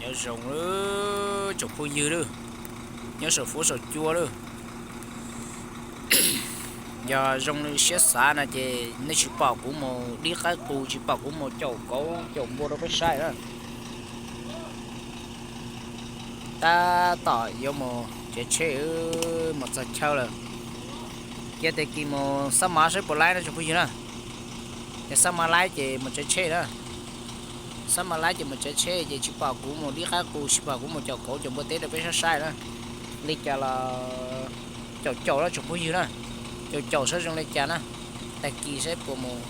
Nyob zoo tsoom phooj ywg lawm, nyob saum fuab saum cua lawm. Yog zoo li siab xav no ces nej tsis pom kuv mus dib qaib qus, tsis pom kuv mus caum kauv caum npua rau peb saib na. Tab tom yuav mus tsev tsheb, mus txog chaw lawm. Cia tag kis mus xab mav saib puas laib no tsoom phooj ywg na. Yog xab mav laib ces mus tsev tsheb na. Xab mav laib ces mus tsev tsheb ces tsis pom kuv mus dib qaib qus, tsis pom kuv mus caum kauv caum npua teb rau peb saib saib na. Li cas los caum caum na tsoom phooj ywg na, caum caum saib zoo li cas na. Tag kis saib puas mus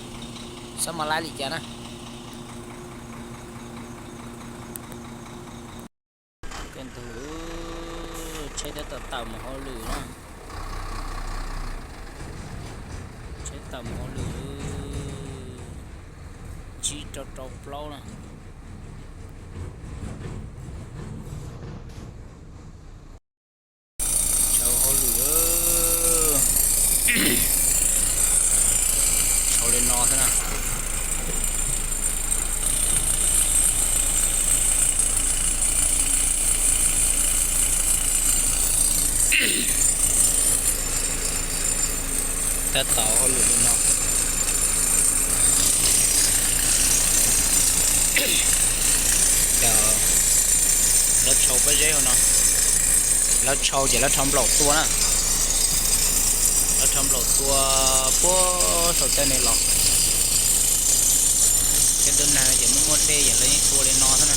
xab mav laib li cas na. Tej ntug tsheb tab tom tawm mus hauj lwm na. Tsheb tawm mus hauj lwm, tsib rau rau plaub na. Tshau hauj lwm, tshau li no xwb na. Tab tom hauj lwm li no. Ces lawv tshau pob zeb hauv no, lawv tshau ces lawv rho nplaum tua na, lawv rho nplaum tua puag saum tej no los. Cov ntu nag ces muaj muaj dej ces lawv yeej tua li no xwb na.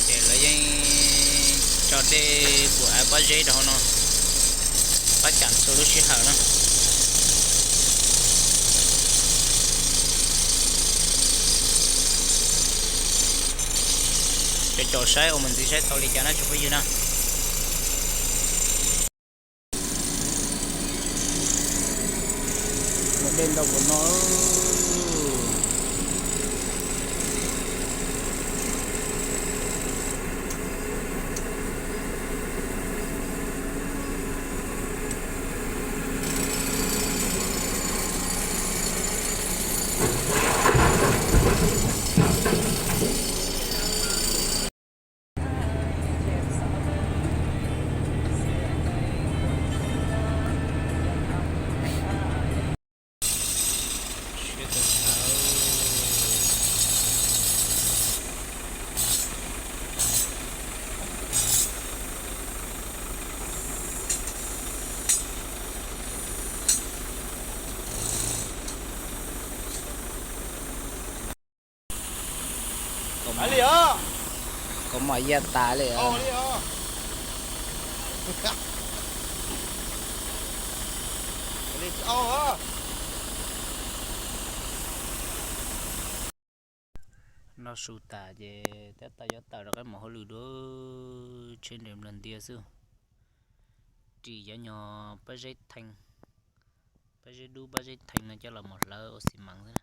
Ces lawv yeej tso dej mus av pob zeb rau hauv no, pab cam txhua lub sij hawm na. Caum caum saib ua mus ntxiv saib tau li cas na tsoom phooj ywg na. Ua dej ntau ua no. Kaus mom yaj tas li. Noj su tas ces tab tom yuav tawm rov qab mus hauj lwm dua, tsheb nres nplawg ntiag xwb. Ris cov nyuag pob zeb theej, pob zeb dub pob zeb theej no coj los mus hlawv ua xi mas xwb na.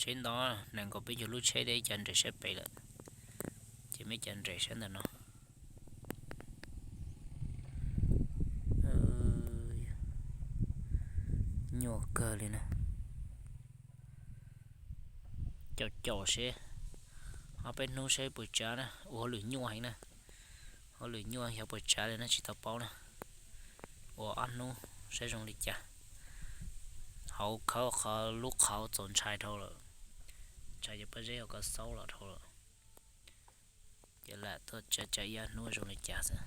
Tsheb ntau, nees nkaum peb caug lub tsheb, ib cov nres sab pem lawm, ces muaj ib cov nres sab ntawm no. Nyuaj kawg li na. Caum caum seb, ob peb hnub seb puas tsav na, ua hauj lwm nyuaj heev na. Hauj lwm nyuaj xyov puas tsav li na, tsis tau paub na. Ua ob hnub saib zoo li cas. Hauv khawb qhov lub qhov txaus ntshai dhau lawm, ntshai cov pob zeb hauv ko xaub los dhau lawm. Ces lam tuaj tsav tsav ib ob hnub zoo li cas xwb.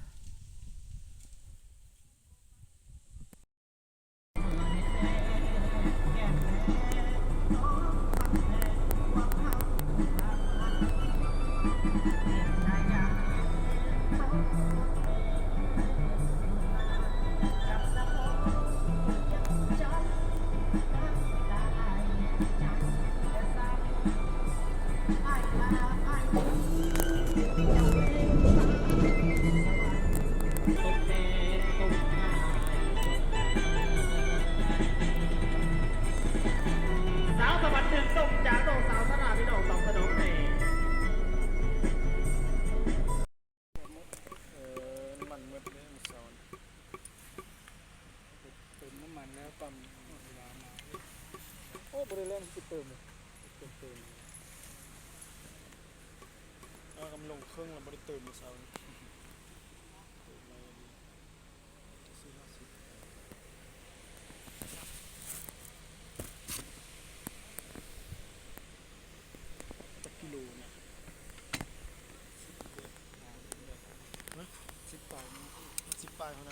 Ơ, body lens cái tơm này. Cái tơm tơm này. Ơ, cái lồng khương là body tơm này sao? Tơm này thì cái xí nó xí. Cái kilo nè. Hả? Xí pai. Xí pai không nè?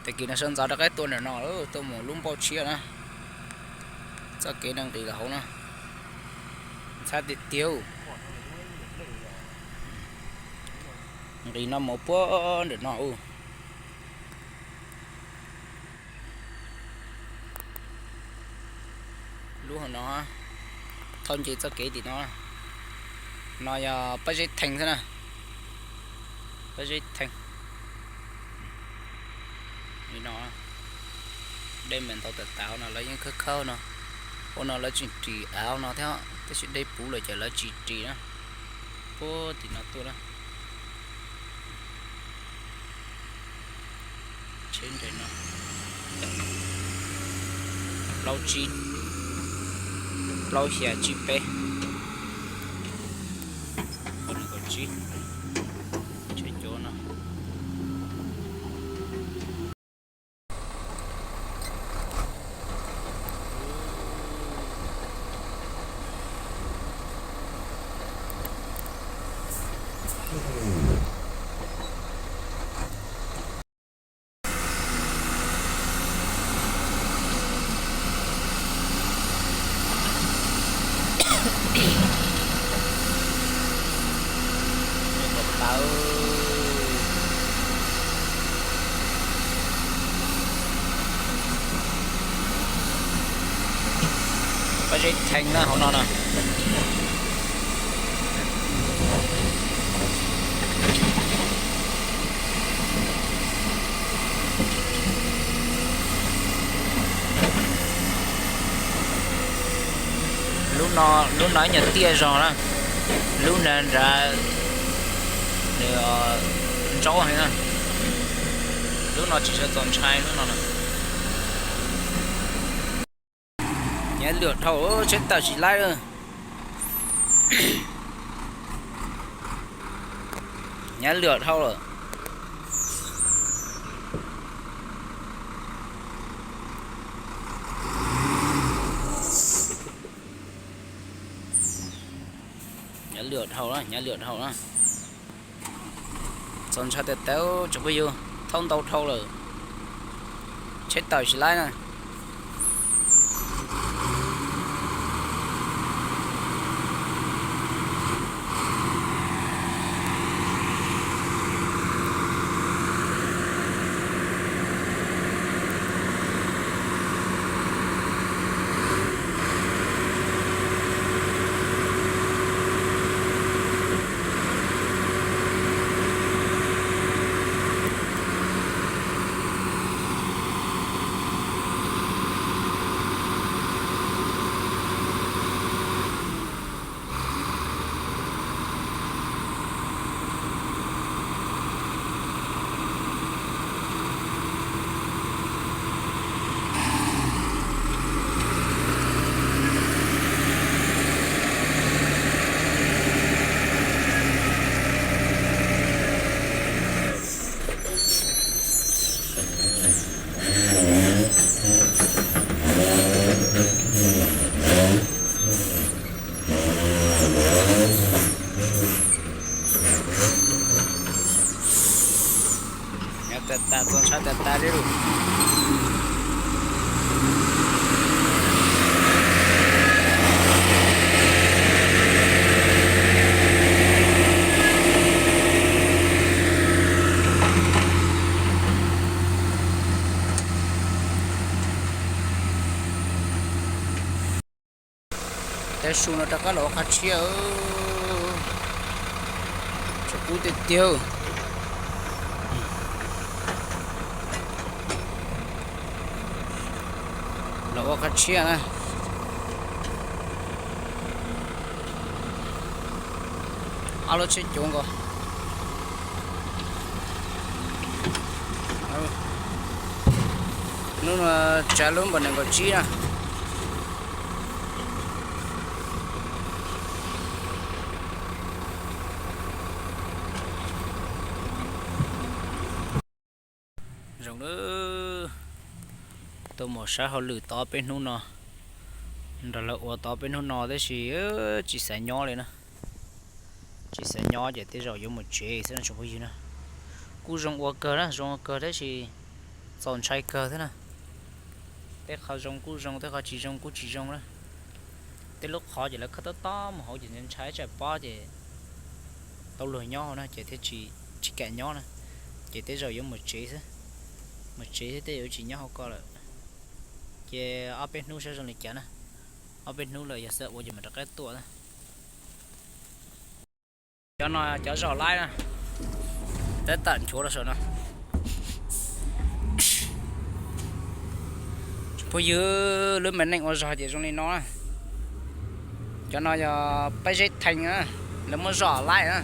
Tag kis no sawv ntxov rov qab tuaj ntawm no, tuaj mus lub npauj tshiab na. Txoj kev no nqis los hauv no, ntxhab tiag tiag. Nqis no mus puag ntawm no ub. Lub hauv no, thauj nce txoj kev tim no. No yog Pab Zeb Theej xwb na. Pab Zeb Theej. Li no, dej mas ntau tas tas no, lawv yeej khawb khawb no. Ua no lawv tseem ris av no thiab, tab sis dej puv lawm ces lawv tsis ris na. Puag tim no tuaj na. Tsheb nres no, plaub tsib, plaub xya tsib peb, kaum tsib, tsheb cuab no. Pab Zeb Theej na hauv no na. Lub no, lub no ib nyuag tiaj zog na. Lub nrad nrad nws ntsaub heev na. Lub no tsis tshua txaus ntshai lub no na. Nyav lwam dhau, tsheb tawm tsis laib lawm. Nyav lwam dhau lawm. Nyav lwam dhau na, nyav lwam dhau na. Txaus ntshai tiag tiag tsoom phooj ywg, thaub ntau dhau lawm. Tsheb tawm tsis laib na. Tav su no rov qab los ua qhov tshiab, tshav kub tiag tiag. Los ua qhov tshiab na. Ob lub tsheb cuav nkaus. Hnub no tsav lub npawm nees nkaum tsib na. Zoo na, tuaj mus saib hauj lwm tau peb hnub no, nrog lawv ua tau peb hnub no tab sis tsis xav nyob li na. Tsis xav nyob ces tej zaum yuav mus tsev xwb no tsoom phooj ywg na. Kuj zoo ua kawg na, zoo ua kawg tab sis txaus ntshai kawg thiab na. Tej qhov zoo kuj zoo, tej qhov tsis zoo kuj tsis zoo na. Tej lub qhov ces lawv khawb tob tob mus hauv ces ntshai tsam pob ces tau luag nyob hauv na ces thiaj tsis kam nyob na. Ces tej zaum yuav mus tsev xwb, mus tsev xwb tej zaum yuav tsis nyob hauv ko lawm. Ces ob peb hnub saib zoo li cas na, ob peb hnub lawm yog xav ua ces mam rov qab tuaj na. Cov no cov zos laib na, tab tom nchuav los saum no. Tsoom phooj ywg, lub me neej ua zog ces zoo li no na. Cov no yog peb zeb theej na, lawv muab zos laib na.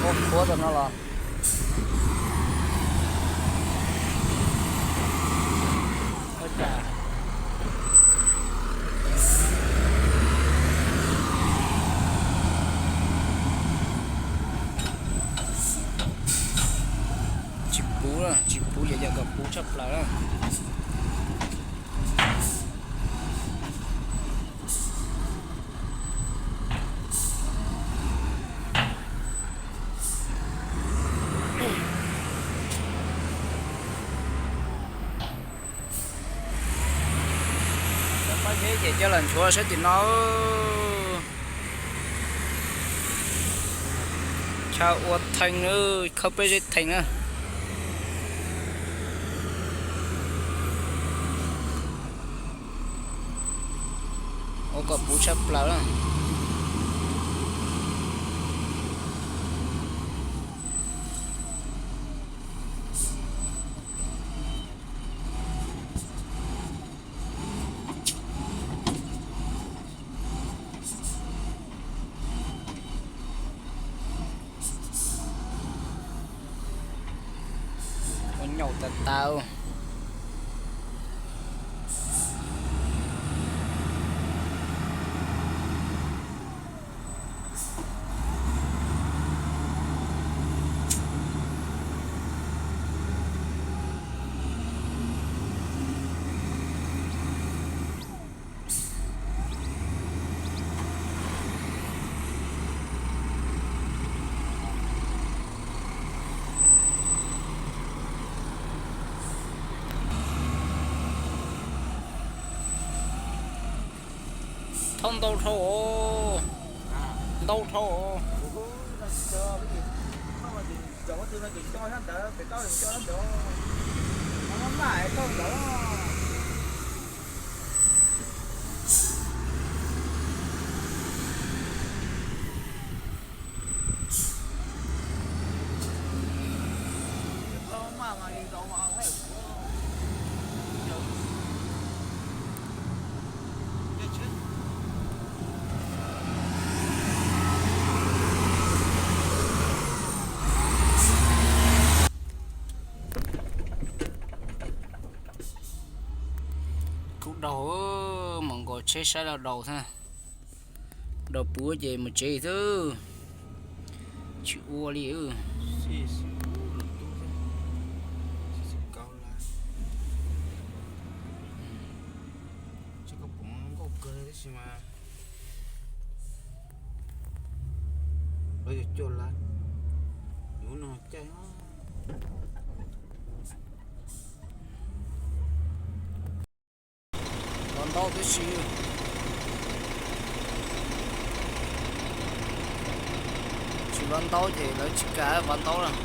Muab khuab tau no los. Tsis puv, tsis puv yog yog kom puv tshaj plaws na. Cov pob zeb ces coj los nchuav saib tim no. Chaw ua theej, khawb peb zeb theej na. Ua kom puv tshaj plaws na. Ua nyaum tas tas. Thauj ntau dhau os, ntau dhau os. Kuj daug, mus nkaus tsheb saib los daus thiab. Daus puv ces mus tsev xwb, tsis ua li. Tsis koj pom nkauj kawg tab sis mas lawv yuav cua lawm, yus no caij. Tau tib si. Tsis vov ntaub ces lawv tsis kam vov ntaub lawm.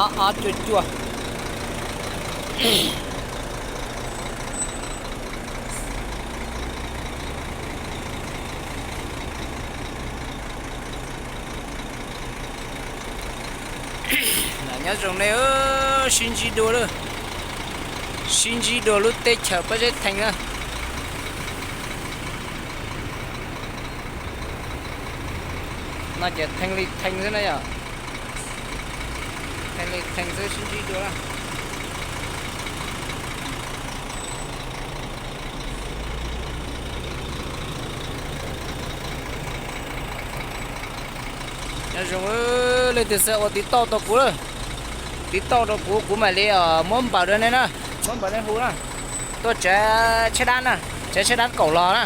Ob ob cuaj cuaj. Nyob zoo nej, sib ntsib dua lawm, sib ntsib dua lub teb chaws Pab Zeb Thee na. No ces Thee li Thee xwb na yom. Thee li Thee xwb, sib ntsib dua na. Nyob zoo, leej twg xav ua tiv tauj rau kuv lawm, tiv tauj rau kuv, kuv mam li muab npawb rau nej na, muab npawb nej hu na. Tuaj tsev tsheb dab na, tsev tsheb dab kaum los na,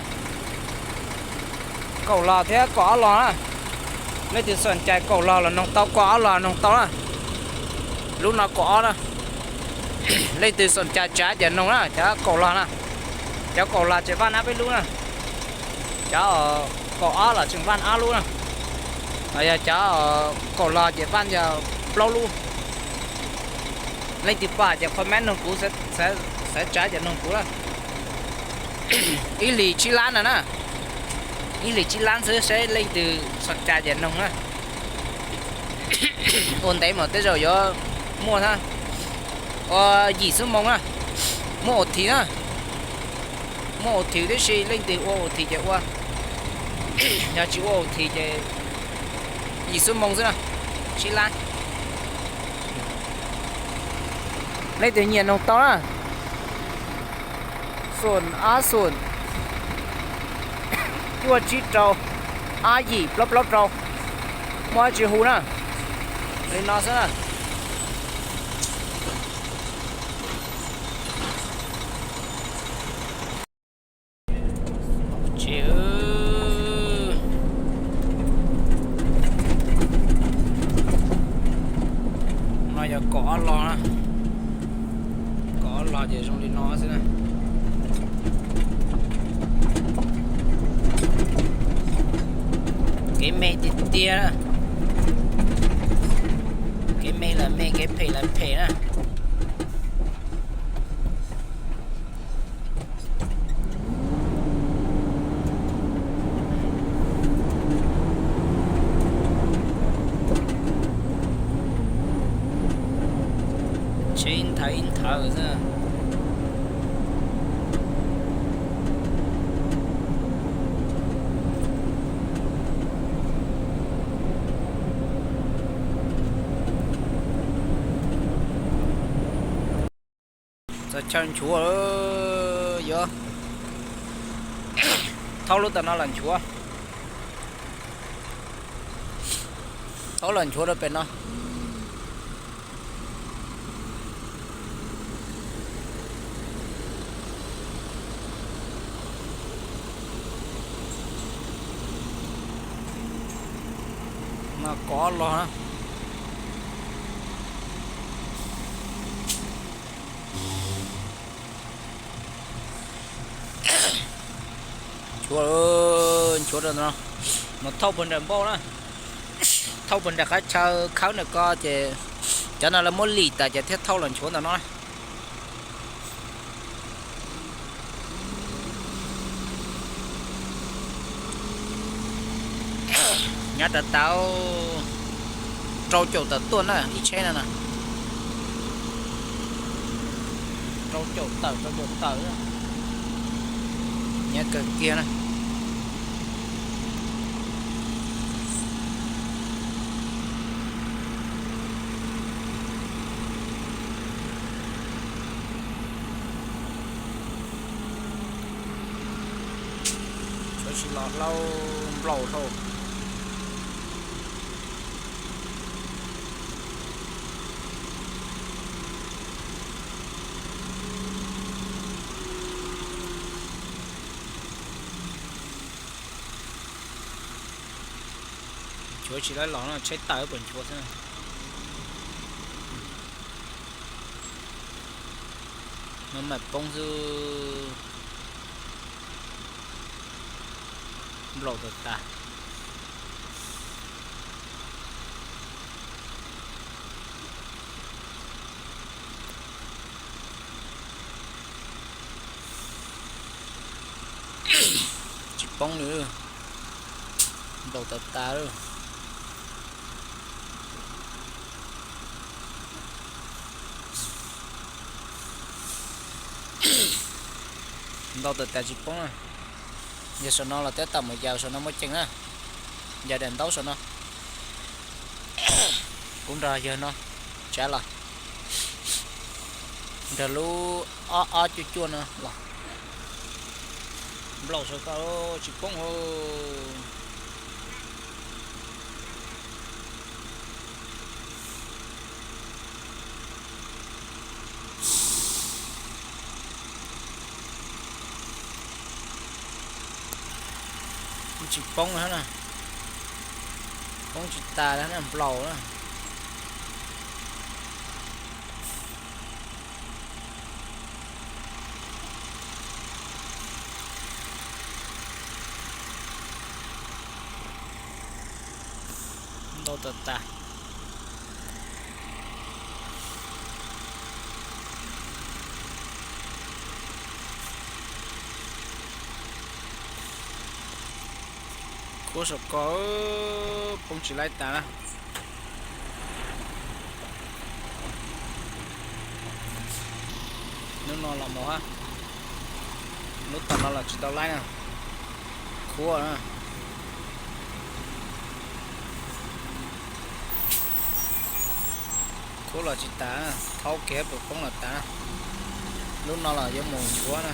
kaum los thiab kaum ob los na. Leej twg xom cai kaum los los noog tau, kaum ob los noog tau na. Lub no kaum ob na. Leej twg xom cai tsav ces noog na, cov kaum los na. Cov kaum los ces vaj nab peb lub na. Cov kaum ob los tseem vaj ob lub na. Yog cov kaum los ces vaj yog plaub lub. Leej twg pom ces comment noog kuv, xav tsav ces noog kuv na. Ib hlis tsib lab no na, ib hlis tsib lab xwb, saib leej twg xom cai ces noog na. Ua ntev mas tej zaum yuav muaj thiab. Ua yim xuab moos na, muab ua thiv na, muab ua thiv tib si, leej twg ua ua thiv ces ua, yog tsis ua ua thiv ces yim xuab moos xwb na, tsib lab. Leej twg nyiam noog tau na, xoom ob xoom, cuaj tsib rau, ob yim plaub plaub rau, muaj dab tsi hu na. Li no xwb na. Tsis, no yog kaum ob los na, kaum ob los ces zoo li no xwb na. Kev me tiag tiag na, kev me lawm me, kev phem lawm phem na. Tsheb ib nthawv ib nthawv xwb. Txog chaw nchuav, yuav thauj lub tam no los nchuav, thauj los nchuav rau pem no. No kov los na. Nchuav, nchuav rau no, mus thauj puag nram npauj na, thauj puag nram qab chaw khawb nram ko ces cov no lawv muab lim tas ces thiaj thauj los nchuav ntawm no. Nyob rau tau rau caum tawm tuaj na ib tsheb no na. Rau caum tawm, rau caum tawm, nyob kawg kiag na. Tsis los hlau nplaum dhau. Nchuav tsis tau los no, tsheb tawm puas nchuav xwb. Nws mam poob xwb. Nplaum tas tas. Tsis poob li. Nplaum tas tas. Nplaum tas tas tsis poob na. Yog saum no los twb tau mus yaws saum no muaj ceem na. Yaws daim ntaub saum no. Kuv nrog yawg no tsav los, nrog lub ob ob cuaj cuaj no los. Nplaum saum ko tsis poob. Tsis poob na. Poob tsis tas na, nplaum na. Ntau tas tas. Khuab saum ko poob tsis laib tas na. Lub no los mus, lub tom no los tsis tau laib na. Khuab na. Khuab los tsis tas, thaub kiag puas poob los tas. Lub no los yuav mus nchuav na.